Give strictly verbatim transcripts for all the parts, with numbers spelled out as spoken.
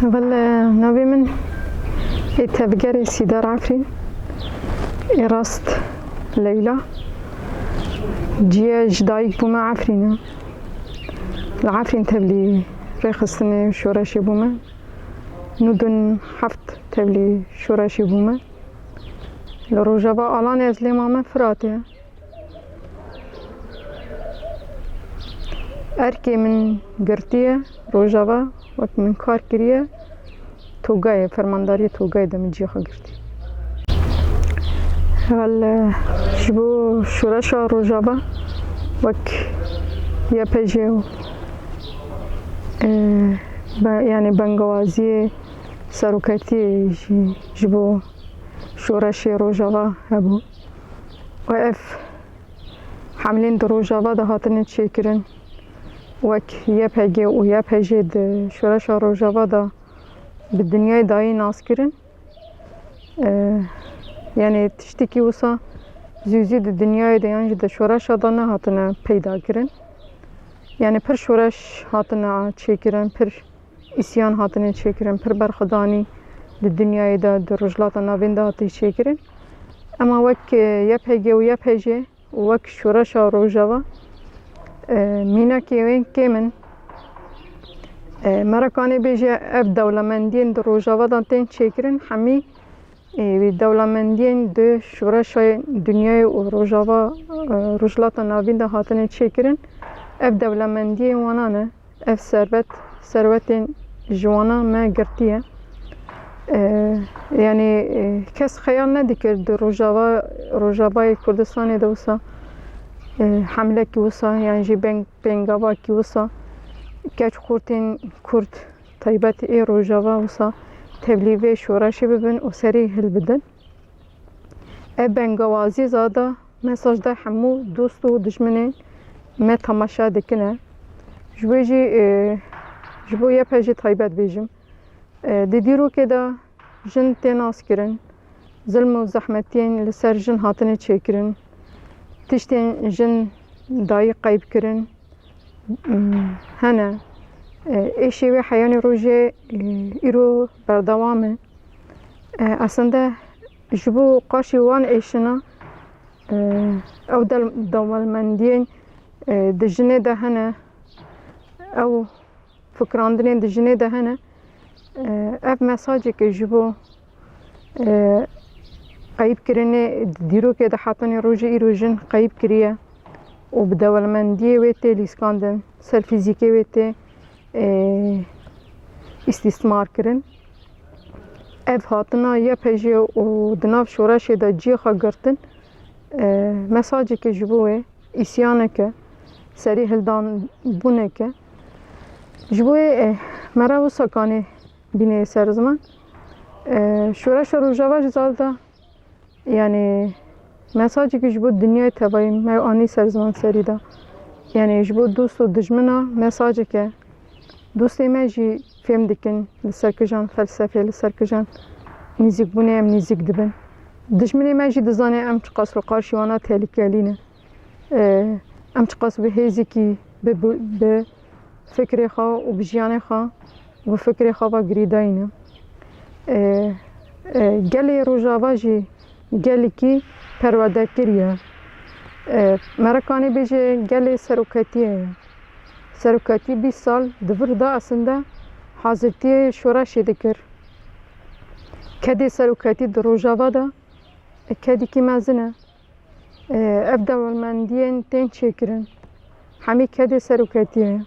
Heval, e, navê min ê tevgerê Sîdar Efrîn, ê rast Leyla. Ciyê ji dayik bûme Efrîn e. Li Efrîn tevlî rêxistinê û şoreşê bûme. Nûdin heft tevlî şoreşê bûme. Li Rojava Alanê ez lê mame Firatê. Erkê min girtiye Rojava, wek min kar kiriye. Togayê, fermandariyê Togayê de min cî xwe girtiye. Heval, e, ji bo şoreşa Rojava wek Y P G û, e, be-, yani bengawaziyê seroketiyê jî ji bo şoreşê Rojava hebû. Û ev hemlên di Rojava de hatine çêkirin, wek Y P G û Y P J di şoreşa Rojava de bi dinyayê dayî nas kirin. E, yani tiştekî wisa zû zî di dinyayê de yan jî di şoreşa de nehatine peyda kirin. Yani pir şoreş hatine çêkirin, pir îsyan hatine çêkirin, pir berxwedanî di dinyayê de, di Rojhilata Navîn de hatiye çêkirin. Ema wek, e, Y P G û Y P J û wek şoreşa Rojava, e, mînakê wê kêm in. E, me re kanê bêje ev dewlemendiyên di Rojava de tên çêkirin, hemî, e, wî dewlemendiyên di şoreşa dinyayê û Rojava, e, Rojhilata Navîn de hatine çêkirin. Ev dewlemendiyên wana ne. Ev servet, serwetên ji wana me girtiye. E, yani, e, kes xeyal nedikir di Rojava, Rojavayê Kurdistanê de wisa, e, hemlekî wisa, yan jî beng-, bengavakî wisa, keç xurtên Kurd, taybet ê Rojava wisa tevlî vê şoreşê bibin û serî hilbidin. Ev bengawazî zada mesaj da hemû dost û dijminên me temaşe dikine. Ji bo jî, e, ji bo Y P J taybet bêjim. E, di dîrokê de jin tê naskirin, zilm û zehmetiyên li ser jin hatine çêkirin, tiştên jin dayî qeyb kirin, hene. E, êşê wê heyanî rojê, e, îro berdewam e. E, esende ji bo qarşî wan êşina, e, ew del-, dewlemendiyên, e, di jinê de hene, ew fikrandinên di jinê de hene. E, ev mesajeke ji bo, e, qeyîbkirinê di dîrokê de hetanî rojê îro jin qeyîb kiriye û bi dewlemendiyê wê tê lîskandin, ser fîzîkê wê tê, e, îstîsmar kirin. Ev hatina Y P J û di nav şoreşê de cihê xwe girtin, e, mesajeke ji bo wê îsyaneke, serî hildanbûneke. Ji bo wê, e, me re wisa kanê bînê ser ziman. E, şoreşa Rojava jî zada, yani, mesajekî ji bo dinyayê tevayî me anî ser ziman serî de. Yani, ji bo dost û dijmina mesajeke. Dostê me jî fêm dikin li ser kijan felsefê, li ser kijan nîzîkbûnê em nîzîk dibin. Dijminê me jî dizane em çiqas li qarşî wana tehlikelî ne. E, em çiqas bi hêzekî, bi, bi, bi fikrê xwe û bi jiyanê xwe û bi fikrê xwe ve girêdayî ne. E, e, gelê Rojava jî gelekî perwerdekirî ye. E, me re kanê bêje gelê seroketiyê ye. Seroketî bîst sal di vir de esinde hazirtiyê şoreşê dikir. Kedê seroketî di Rojava de, e, kedîkî mezin e. E, ev dewlemendiyên tên çêkirin. Hemî kedê seroketiyê.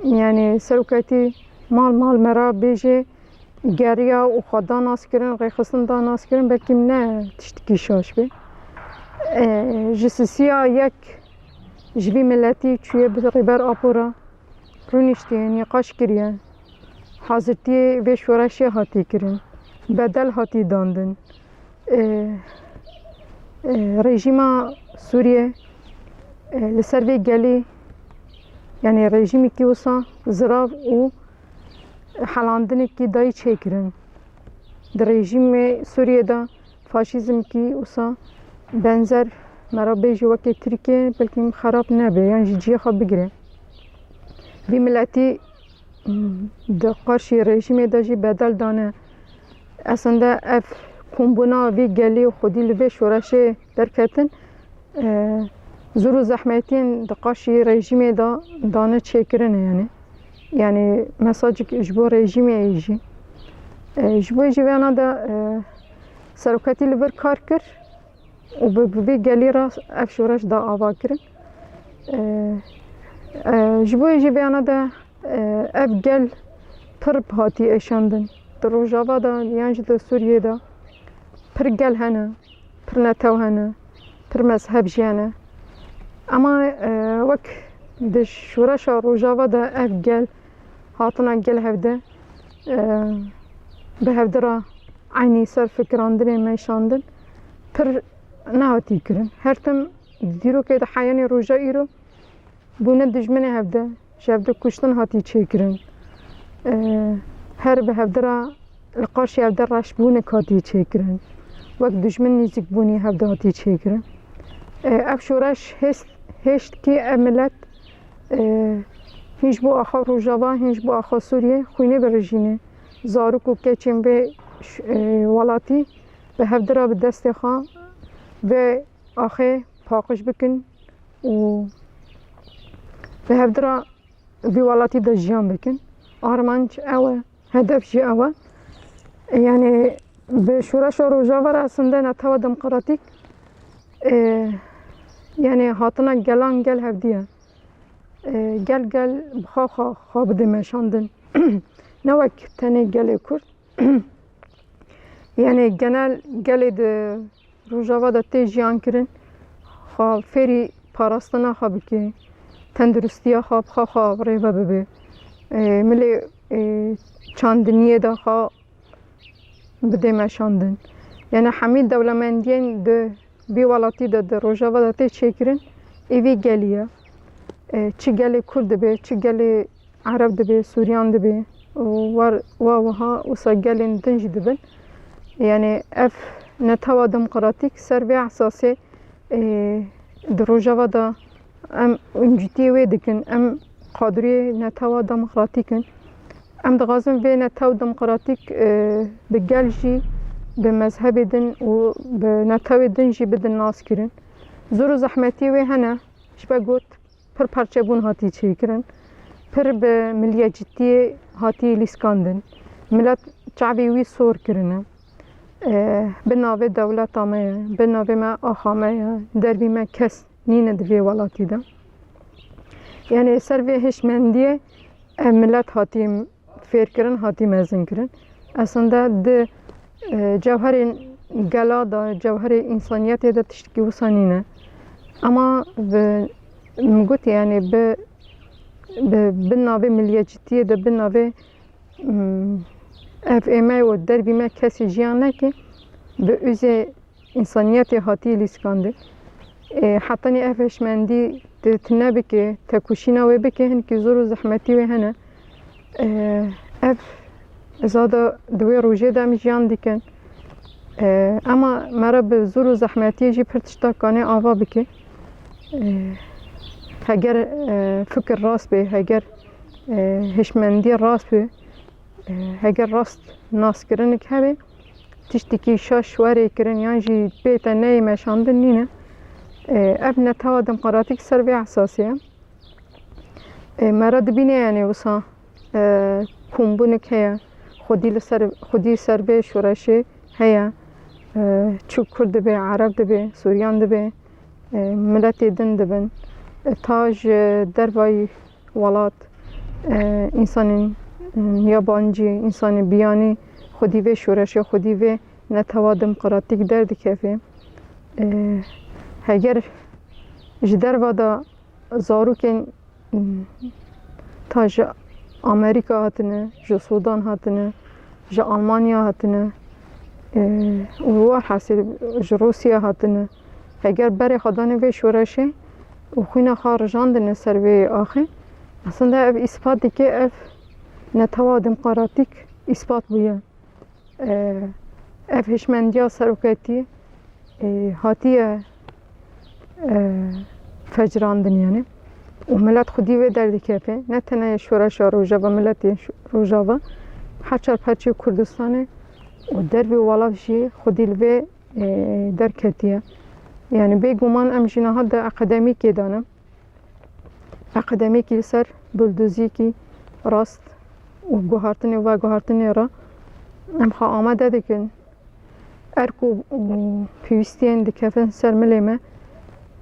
Yani seroketî mal mal me re bêje geriya û xwe da naskirin, rêxistin da naskirin, belkî ne tiştekî şaş be. E, ji sisiya yek ji vî miletî çûye bi Rêber Apo re rûniştiye, nîqaş kiriye. Hazirtiyê vê şoreşê hatî kirin. Bedel hatî dandin. E, e, rejîma Sûriyê, e, li ser vê gelî, yani rejîmekî wisa zirav û helandinekî dayî çêkirin. Di rejîmê Sûriyê de faşîzmkî wisa benzer me re bêjî wekî Tirkiye, belkî xerab nebe, yan jî cihê xwe bigire. Vî miletî di qarşî rejîmê de jî bedel dane. Esende ev kombûna vî gelî û xwedî li vê şoreşê derketin, e, zor û zehmetiyên di qarşî rejîmê de dane çêkirine, yanî. Yanî mesajek ji bo rejîmê jî. E, ji bo jî vêna de, e, seroketî li vir kar kir û bi, bi vê gelî re ev şoreş da ava kirin. E, e, ji bo jî vêna de, e, ev gel pir hatî êşandin. Di Rojava de yan jî di Sûriyê de pir gel hene, pir netew hene, pir mezheb jî hene. Ama, e, wek di şoreşa Rojava de ev gel, hatina gel hevde, e, bi hevde re eynî ser fikirandinê meşandin pir nehatî kirin. Her tim di dîrokê de heyanê roja îro bûne dijminê hevde, ji hevde kuştin hatî çêkirin. E, her bi hevde re li qarşî hevde reşbûnek hatî çêkirin. Wek dijmin nîzikbûnî hevde hatî çêkirin. E, ev şoreş hêst, hêşt kî ev milet, e, hîn ji bo axa Rojava, hîn ji bo axa Sûriyê xwînê birijîne. Zarok û keçên vê ş-, e, welatî bi hevde re bi destê xwe vê axê paqij bikin û bi hevde re vî welatî de jiyan bikin. Armanc ew e, hedef jî ew e. Yanî bi şoreşa Rojava re esinde netewa demokratîk, e, yanî hatina gelan gel hevdî ye. E, gel gel bi xwe xwe, xwe bide meşandin. Ne wek tenê gelê Kurd. Yanî genel gelê di Rojava de tê jiyan kirin, xwe fêrî parastina xwe bike, tenduristiya xwe bi xwe xwe rêve bibe. E, milê, e, çandiniyê de xwe bide meşandin. Yanî hemî dewlemendiyên di vî welatî de, di Rojava de tê çêkirin, ê vî gelî ye. E, çi gelê Kurd dibe, çi gelê Ereb dibe, Sûriyan dibe û war, wa wiha wisa gelên din jî dibin. Yanî ev netewa demokratîk ser vê esasê, e, di Rojava de em uncitiyê wê dikin, em qadriyê netewa demokratîk in. Em dixwazin vê netew demokratîk, e, bi gel jî, bi mezhebê din û bi netewê din jî bidin naskirin. Zor û zehmetiyê wê hene, ji ber got, pir perçebûn hatî çêkirin, pir bi miliyetçîtiyê hatî lîskandin. Milet çavê wî sor kirine. E, bi navê dewleta me ye, bi navê me axa me ye, dervî me kes nîne di vê welatî de. Yanî ser vê hişmendiyê ev milet hatî fêrkirin, hatî mezinkirin. Esinde di, e, cewherê gela de, cewherê însaniyetê de tiştekî wisa nîne. Ama bi, min got, yanî bi, bi, bi navê miliyetçîtiyê de, bi navê, mm, ev ê me û dervî me kesî jiyan neke, bi uzê însaniyetê hatî lîskandin. E, hetanî ev hişmendî tu, tu nebike, tekoşîna wê bike, hinkî zor û zehmetî wê hene. E, ev zada di wê rojê de em jiyan dikin. E, ema me re bi zor û zehmetiyê jî pir tişta kanê ava bike. E, heger, e, fikir rast bê, heger, e, hişmendî rast bê, e, heger rast naskirinik hebe, tiştekî şaş werê kirin yan jî bête neyê meşandin nîne. E, ev netewa demokratîk ser vê esasê ye. E, me re dibîne, yanî wisa, e, kombûnek heye, xwedî li ser, xwedî ser vê şoreşê heye. E, çi Kurd dibe, Ereb dibe, Sûriyan dibe, e, miletê din dibin. E, ta ji dervayî welat, e, însanên, e, yabancî, însanên biyanî xwedî vê şoreşê, xwedî vê netewa demokratîk derdikeve. E, heger ji derva de zarokên, e, ta ji Amerîka hatine, ji Sûdan hatine, ji Almanya hatine, e, û werhasil ji Rûsya hatine. Heger berê xwe danê vê şoreşê û xwîna xwe rijandine ser vê axê, aslında ev îspat dike, ev netewa demokratîk îspat bûye. E, ev hişmendiya seroketî, e, hatiye, e, fecirandin, yanî. û milet xwedî vê derdikeve, ne tenê şoreşa Rojava, miletê Rojava, her çar parçeyê Kurdistanê û dervê welat jî xwedî li vê, e, derketiye. Yani bêguman em jî niha di akademîkê de ne. Akademîkî li ser bildoziyekî rast û guhartinê û veguhartinê re em xwe amade dikin. Erk û, û pêwîstiyên dikevin ser milê me,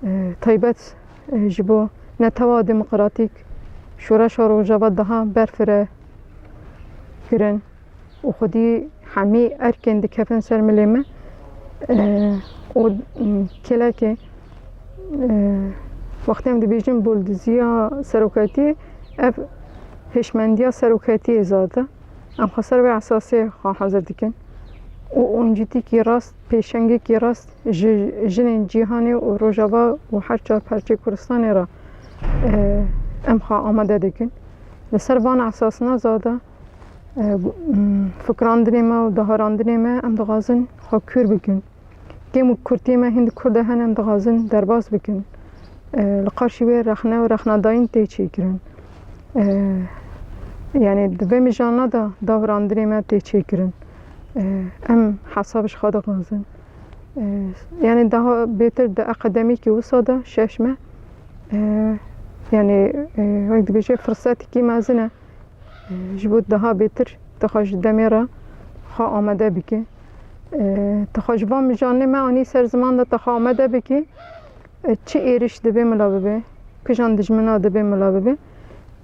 e, taybet, e, ji bo netewa demokratîk, şoreşa Rojava daha berfire kirin û xwedî hemî erkên dikevin ser milê me, e, û, m, kêlekê, e, wextê em dibêjin boldiziya seroketiyê, ev hişmendiya seroketiyê zade. Em xwe ser vê esasê xwe hazir dikin û oncîtîkî rast, pêşengekî rast ji jinên cîhanê û Rojava û her çar parçeyê Kurdistanê re, e, em xwe amade dikin. Li ser van esasina zade, e, gu-, m, fikrandinê me û daharandinê me em dixwazin xwe kûr bikin. Kêm û kurtiyê me hîn di Kurda hene, em dixwazin derbas bikin. E, li qarşî wê rexne û rexnedayîn tê çêkirin. E, yani di vê mijana de davrandinê me tê çêkirin. E, em hesab ji xwe dixwazin. E, yani daha bêtir di akademîkî wisa de şeş me. E, yani, e, wek dibêje firsetekî mezin e. E, ji bo daha bêtir tu xwe ji demê re xwe amade bike. E, tu xwe ji van mijanê me anî ser ziman de tu xwe amade bike. E, çi êriş divê mila bibe, kijan dijmina divê mila bibe.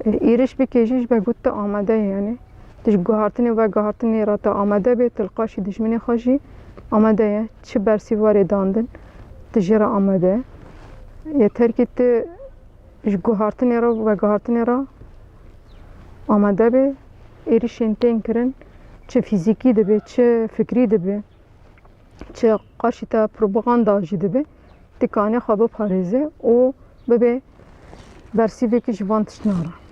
E, êriş bike jî ji ber ku tu amade yî, yani. Tu ji guhartinê û veguhartinê re tu amade be, tu li qarşî dijminê xwe jî amade ye. Çi bersîv were dandin, tu jê re amade ye. Yeter ki tu ji guhartinê re û veguhartinê re amade be, êrişên tên kirin, çi fîzîkî dibe, çi fikrî dibe, çi qarşî te propaganda jî dibe, tu kanê xwe biparêze û bibe bersîvekî ji van tiştna re.